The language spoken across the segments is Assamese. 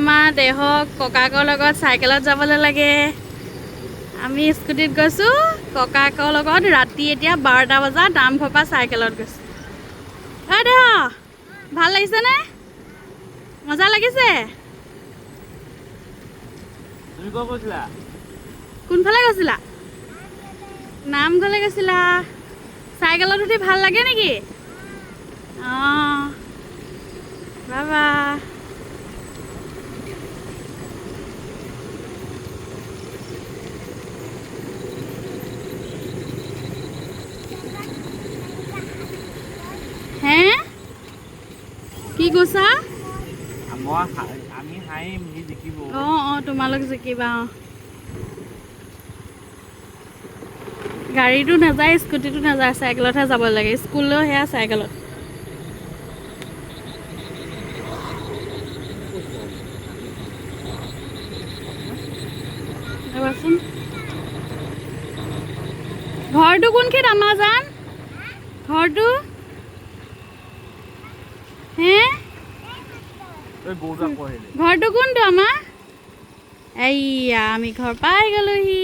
আমাৰ দেহক ককাকৰ লগত চাইকেলত যাবলৈ লাগে। আমি স্কুটিত গৈছোঁ ককাকৰ লগত। ৰাতি এতিয়া 12টা বজাত নামঘৰৰ পৰা চাইকেলত গৈছোঁ। ঐ দেহ, ভাল লাগিছেনে? মজা লাগিছে? তুমি ক'ত গৈছিলা? কোনফালে গৈছিলা? নামঘৰলৈ গৈছিলা? চাইকেলত উঠি ভাল লাগে নেকি? অঁ, বাবা। হে, কি কৈছা? আমি হাঁহিম, সি জিকিব। অঁ, তোমালোক জিকিবা। অঁ, গাড়ীটো নাযায়, স্কুটিটো নাযায়, চাইকেলতহে যাব লাগে। স্কুললৈও সেয়া চাইকেলত। ৰ'বাচোন, ঘৰটো কোনখিনিত আমাজান ঘৰটো? হে? এই গৰুটো আকৌ আহিলে। ঘৰটো কোনটো আমাৰ? এইয়া, আমি ঘৰ পাই গ'লোহি।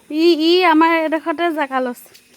ই ই আমাৰ এডোখৰতে জেগা লৈছে।